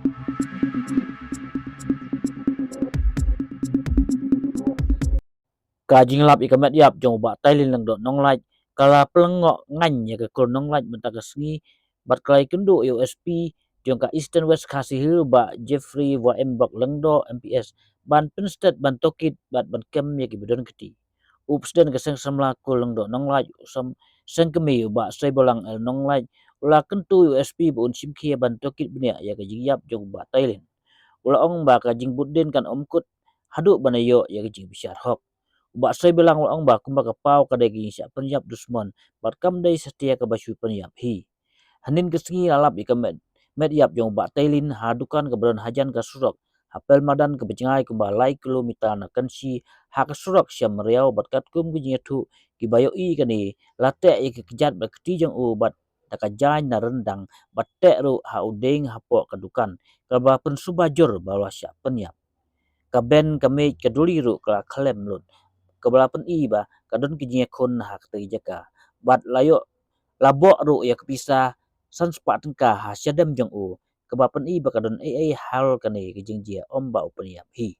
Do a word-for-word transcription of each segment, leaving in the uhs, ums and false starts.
Ka jinglap ïa ka met ïap jong u Bah Tailin Lyngdoh Nonglait ka la pynlyngngoh ngaiñ ïa ka kur Nonglait mynta ka sngi, bad ka la ïakynduh ïa u S P jong ka Eastern West Khasi Hills, u Bah Jeffrey Waimbok Lyngdoh M P S, ban pynstet ban tohkit bad ban kem ïa kiba don kti. U President ka Seng Samla Kur Lyngdoh Nonglait, u Sam Seng Kmie, u Bah Soibalang L Nonglait, u la kyntu ïa u S P ba un shim khia ban tohkit bniah ïa ka jingïap jong u Bah Tailin. U la ong ba ka jingbud dien kan ym kut haduh ban ïoh ïa ka jingbishar hok. U Bah Soibalang u la ong ba kumba ka paw ka dei ka jingshah pynïap dusmon bad kam dei satia kaba shu pynïap hi. Hynnin ka sngi la lap ïa ka met, met ïap jong u Bah Tailin ha dukan kaba don hajan ka surok ha pel madan kaba jngai kumba lai kilometer na Kynshi ha ka surok sha Mriaw, bad katkum ka jingïathuh kiba ïohi kane la teh ïa ka kjat bad kti jong u bad da ka jaiñ na ryndang, bad teh ruh ha u dieng hapoh ka dukan kaba pynsuba jur ba la shah pynïap. Ka ben ka miej ka duli ruh ka la khlem lut, kaba la pyni ba ka don ka jingïakhun ha kata ka jaka, bad la ïoh, la boh ruh ïa ka pisa san spah tyngka ha shadem jong u, kaba pyni ba ka don ei ei halor kane ka jingjia, ym ba u pynïap hi.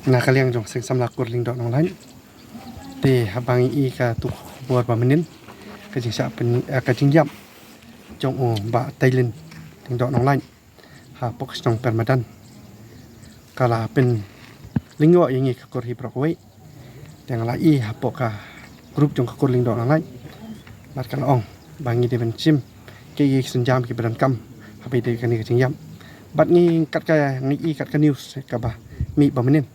Na ka liang jong Seng Samla Kur Lyngdoh Nonglait, te haba ngi i katu ka khubor ba mynnin, ka jingshah pyn-, eh, ka jingïap jong u Bah Tailin Lyngdoh Nonglait hapoh ka shnong Permadan, ka la pynlyngngoh ïa ngi ka kur hi baroh kawei. Te nga la i hapoh ka group jong ka Kur Lyngdoh Nonglait, bad ka la ong ba ngi dei ban shim ki, ki sienjam kiba donkam haba ïadei kane ka jingïap. Bad ngi kat ka, ngi i kat ka news kaba mih ba mynnin,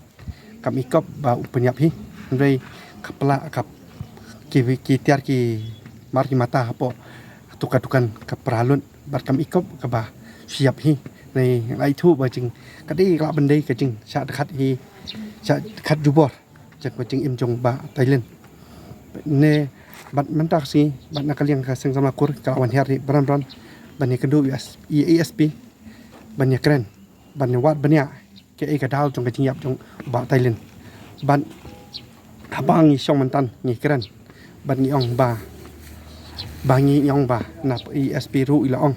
kam i kop ba u pynïap hi. Hynrei ka pla, ka, ki, ki tiar ki mar ki mata hapoh tu ka dukan ka pra lut, bad kam i kop kaba shu ïap hi. Hynrei nga la ithuh ba jing, ka dei, ka lah ban dei ka jingshah dkhat hi, shah dkhat jubor jong ka jingim jong u Bah Tailin. Ne, bad mynta ka sngi, bad na ka liang ka Seng Samla Kur ka la wan hiar hi bran bran ban ïakynduh ïa u S-, ïa u S P ban ïakren, ban ïawad bniah kaei ka daw jong ka jingïap jong u Bah Tailin. Bad haba ngi shong mynta ngi kren, bad ngi ong ba, ba ngi ong ba na u S P ruh i la ong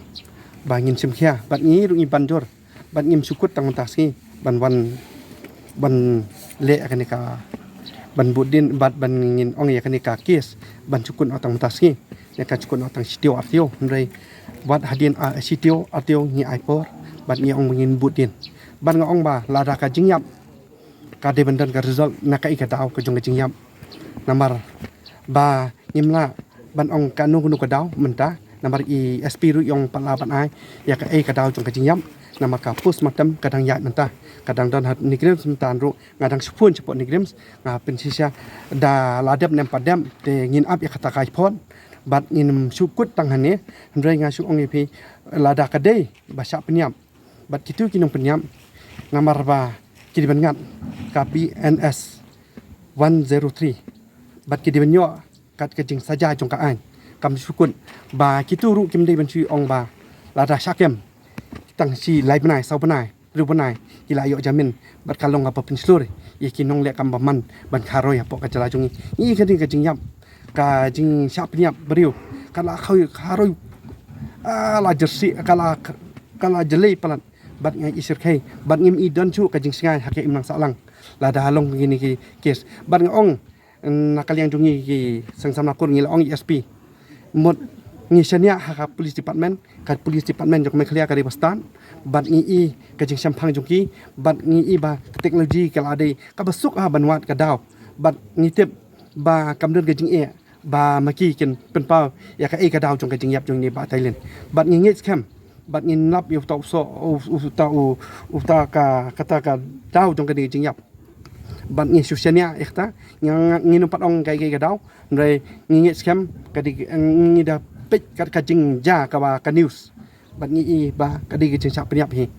ba ngin shim khia, bad ngi ruh ngi ban jur, bad ngim shu kut tang mynta sngi ban wan, ban leh ïa kane ka, ban bud dien, bad ban ngin ong ïa kane ka case ban shu kut noh tang mynta sngi. Ïa ka shu kut noh tang shi taïew ar taïew, hynrei wat hadien, ah, shi taïew ar taïew ngi ai por bad ngi ong ba ngin bud dien. Bad nga ong ba lada ka jingïap ka dei ban don ka result na kaei ka daw ka jong ka jingïap. Namar ba ngim lah ban ong kano kano ka daw mynta, namar u S P ruh u ong pat lah ban ai ïa kaei ka daw jong ka jingïap. Namar ka postmortem ka dang ïaid mynta, ka dang don ha NEIGRIHMS mynta ruh, nga dang shu phone shapoh NEIGRIHMS, nga pynshisha da la dep ne em pat dep, te ngin ap ïa kata ka report bad ngin shu kut tang hangne. Hynrei nga shu ong ïa phi, lada ka dei ba shah pynïap bad kitu ki nongpynïap, namar ba ki dei ban ngat ka B N S one zero three, bad ki dei ban ïoh kat ka jingsaja jong ka aiñ. Kam shu kut ba kitu ruh kim dei ban shu ong ba lada shah kem tang shi lai bnai, saw bnai, hynriew bnai, ki la ïoh jamin bad ka long kaba pynshlur ïa ki nongleh kam bymman ban kharoi hapoh ka jylla jong ngi. Ngi i ka dei ka jingïap, ka jingshah pynïap briew ka la kharoi, kharoi, ah, la jyrsieh, ka la, ka la jyllei palat. Bad nga i syrkhei bad ngim i don shuh ka jingsngaid ha ka imlang sahlang lada long kine ki case. Bad nga ong, na ka liang jong ngi ki Seng Samla Kur ngi la ong ïa u S P, mut ngi shaniah ha ka police department, ka police department jong ka Meghalaya ka dei ba stad, bad ngi i ka jingshemphang jong ki, bad ngi i ba ka technology ka la dei kaba suk ha ban wad ka daw, bad ngi tip ba kam don ka jingeh ba ma ki kin pynpaw ïa kaei ka daw jong ka jingïap jong ine i Bah Tailin. Bad ngi ngeit skhem bad ngin lap ïa uta u soh, u, uta u, uta ka, kata ka daw jong kane ka jingïap. Bad ngi shu shaniah ïa kata, ngi, ngi, ngim pat ong kaei kaei ka daw, hynrei ngi ngeit skhem ka dei, ngi da peit kat ka jingjia kaba ka news. Bad ngi i ba ka dei ka jingshah pynïap hi.